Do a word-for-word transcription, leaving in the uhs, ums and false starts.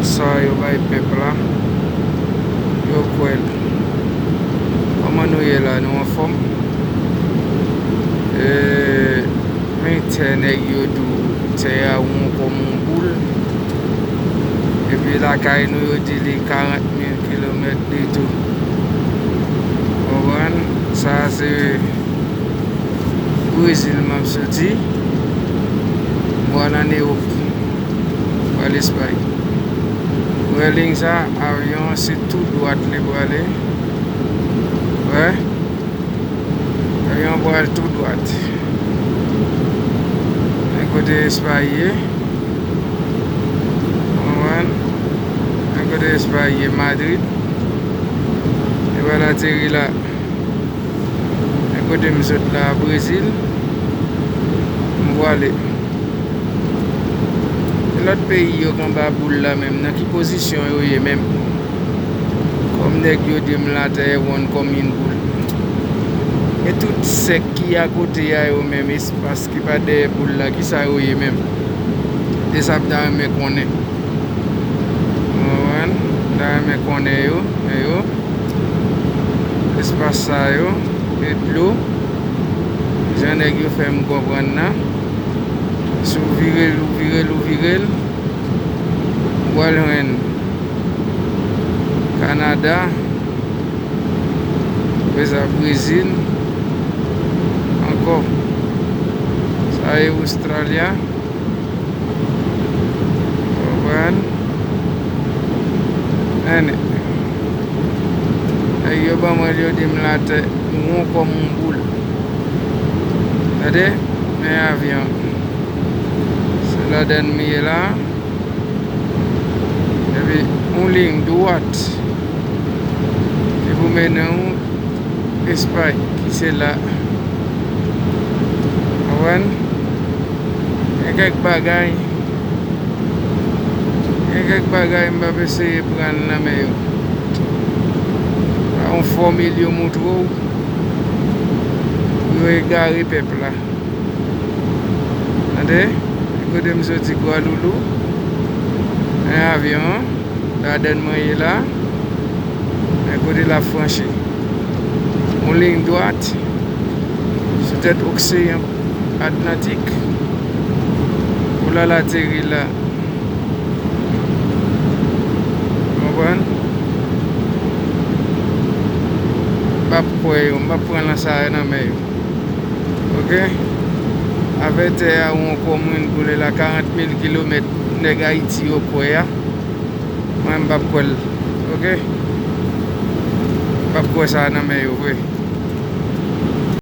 Sa yo bay pèp la, yo kwè l. Kòman nou ye la? Nou anfòm? E, men tè nèg yo di w tè a won kòm yon boul. Epi lakay nou yo di li karant mil kilomèt de tou. Konprann? Sa se Brezil m ap soti. Mwen ann Ewòp. Pral Espay. Wè liy sa, avyon an se tou dwat li prale. Wè. Avyon an pral tou dwat. Men kote Espay ye. Konprann? Men kote Espay ye, Madrid. Li pral ateri la. Men kote m sot la, Brezil. M pwale. E lòt peyi yo k anba boul la menm, nan ki pozisyon yo ye menm? Kòm nèg yo di m latè wonn kòm yon boul. E tout sèk ki akote a yo menm, espas ki pa dèyè boul la, kisa yo ye menm? E sa m ta renmen konnen. Ou konprann? M ta renmen konnen yo, men yo. Espas sa yo, e dlo. Jan nèg yo fè m konprann nan. Si w vire l, ou vire l, ou vire l, ou pral jwenn Kanada, apre sa Brezil, ankò. Sa e Ostralya. Konprann? Ann. Nèg yo ban mwen l, yo di m latè won kòm yon boul. Tande? Men avyon. Se ladann m ye la. Epi, yon liy dwat ki pou mennen w Espay, ki se la. Konprann? Gen kèk bagay, gen kèk bagay m p ap eseye pran nan men yo. Pa yon fòmil yo montre w pou yo egare pèp la. Tande? Kote m soti, Gwaloulou. Men avyon an, ladann mwen ye la. Men kote l ap franchi. Yon liy dwat sou tèt oseyan Atlantik pou l al ateri la. Konprann? M p ap kwè yo, m p ap pran nan sa a nan men yo. Oke? Afè tè a won kòm yon boul la, karant mil kilomèt nèg Ayiti yo kwè a. Mwen, m p ap kwè l. Oke? M p ap kwè sa nan men yo vre.